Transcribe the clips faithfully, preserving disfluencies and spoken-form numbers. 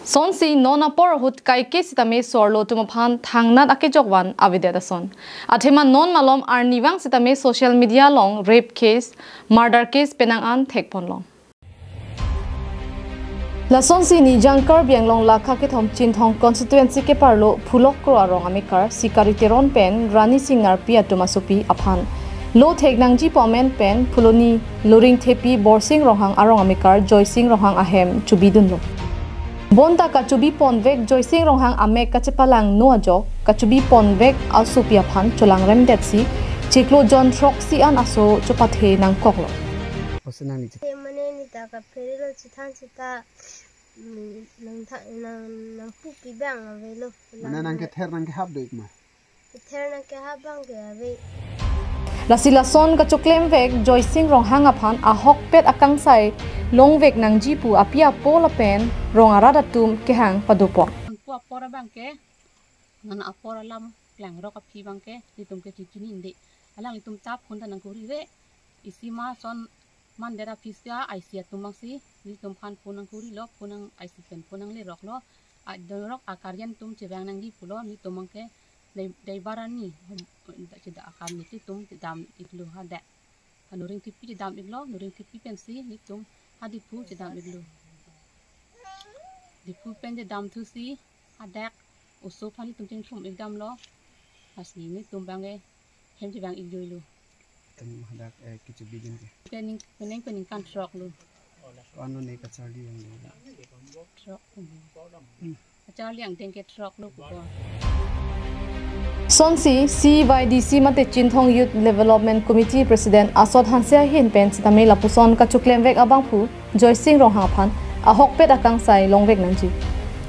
Sonsi non apor ahut kaike sitame so-arlo atum aphan thangnat akejok van avedet ason. Athema non malom arnivang sitame social media along rape case, murder case penang an thekponlong. Lasonsi Nijang Karbi Anglong lakha kethom Chinthong constituency keparlo Phulokro arong amekar Sikari Teron pen Rani Sing Narpi atum asopi aphan lo thek nangji pu amen pen Phuloni Loringthepi Borsing Ronghang arong amekar Joysing Ronghang ahem chubidunlo. Bonta kachubi ponvek Joysing Ronghang amek kachepalangno ajok kachubi ponvek asopi aphan cholangremdetsi chiklo jon throksi an aso chopathe nangkoklo. Osenang ni Te mane neta kapherelo chithan seta, mm, nang tha-, nang, nangpupi bang avelo. Mane nangkether nangkehap do ik ma? Kether nangkehap bang ke ave. Lasi lason kachoklemvek Joysing Ronghang aphan ahokpet akangsai longvek nangji pu api apo lapen rong arat atum kehang padopon. Pu apor abang ke, non apor alam klangrok aphi abang ke, nelitum ke chichininde. Alanglitum ta phone ta nangkurire, isi ma son mandet aphi sia I C atum abangsi, nelitum aphan phone nangkurilo, phone nang I C pen phone nangleroklo, adorok a-guardian atum chevang nangji pulo, nelitum abang ke dai, dai barani, hom, cheda akam nelitum chedam iklo hadak. Loringthepi chedam iklo, Loringthepi pensi nelitum ha Diphu chedam iklo. Diphu pen chedamthusi hadak oso aphan nelitum chingthum ikdamlo. Lasi nelitum abang ke hem chevang ikjoilo. Tum hadak, eh, kechubidun ke? Kening, kening, keningkan throklo. Ko-an lo ne kacharli angdeng? Throk. Hmm. Kacharli angdeng ke throklo pupo. Sonsi C Y D C mate Chinthong Youth Development Committee President Asot Hanse ahin pen sitame lapuson kachoklemvek abangphu Joysing Ronghang aphan ahokpet akangsai longvek nangji.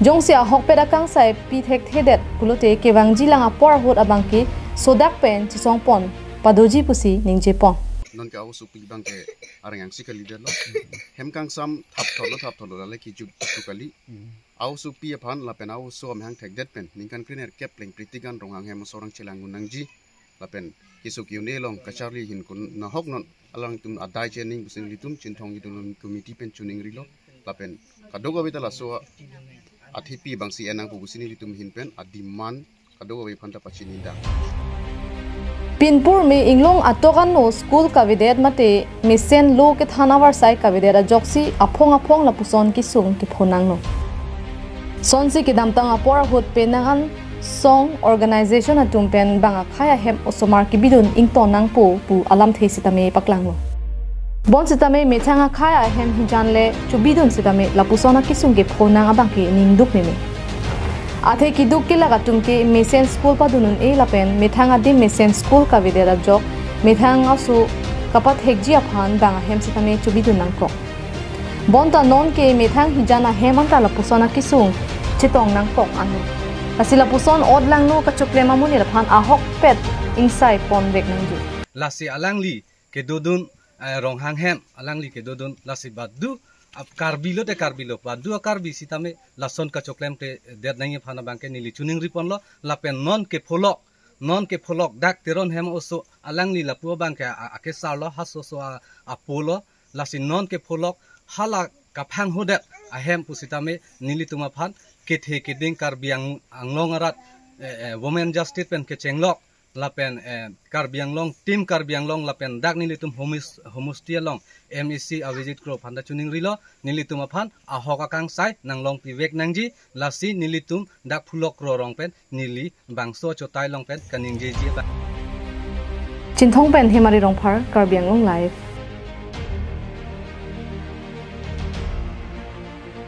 Jongsi ahokpet akangsai pi thekthedet pulote kevangjilang apor ahut abang ke sodak pen chisongpon padoji pusi ningjepon. Non ke aosopi abang ke areng angsi kalidetlo. Hem kangsam thapthotlo thapthotlo lale kijuk tu kali. Aosopi aphan lapen aoso amahang thekdet pen ningkan krenerkep pleng Pritigan Ronghang hem asorang chelang nangji. Lapen keso ke-un-e along kacharli ahin kun nahok non alangtum adai chening pusi nelitum Chinthong Youth Development Committee pen chiningrilo. Lapen kadokave ta laso athepi abangsi en nangpo pusi nelitum ahin pen ademand kadokave aphan ta pachinidang. Pinpur me inglong atok ano school kavedet mate mesen lo kethan avarsai kavedet ajoksi aphong aphong lapuson kesung kepho nanglo. Sonsi kedamtang apor ahut penang an song organization atum pen bang akhei ahem osomar kebidun ington nangpo pu alamthe sitame paklanglo. Bonsitame methang akhei ahem hijan le chubidun sitame lapuson akesung kepho nang abang ke ningduk meme. Athe keduk kelak atum ke mesen school padun un-e lapen methang adim mesen school kavedet ajok methang aso kapathekji aphan bang ahem sitame chubidun nangkok. Bonta non ke methang hijan ahem anta lapuson akesung chetong nangkok ano. Lasi lapuson otlangno kachoklem amonit aphan ahokpet ingsai ponvek nangji. Lasi alangli kedodun, eh, Ronghang hem, alangli kedodun, lasi badu, ap Karbi lote Karbi lo, badu a-Karbi sitame, lason kachoklemtedet nangji aphan abang ke neli chiningriponlo, lapen non ke pholok, non ke pholok dak Teron hem oso, alangli lapu abang ke a, a, akesarlo, ha oso a, apolo, lasi non ke pholok, hala kaphang hodet ahem pusitame, nelitum aphan, kethe keding Karbi Ang-, Anglong arat, eh, eh, Women Justice pen kechenglok, lapen, eh, Karbi Anglong, Team Karbi Anglong, lapen dak nelitum homis-, homosti along, M A C Abhijit Kro aphan ta chiningrilo, nelitum aphan, ahok akangsai, nanglongpivek nangji, lasi nelitum, dak Phulokro arong pen, neli, bangso achotai along pen, kaningjeji abang. Chinthong pen Hemari Rongphar, Karbi Anglong Live.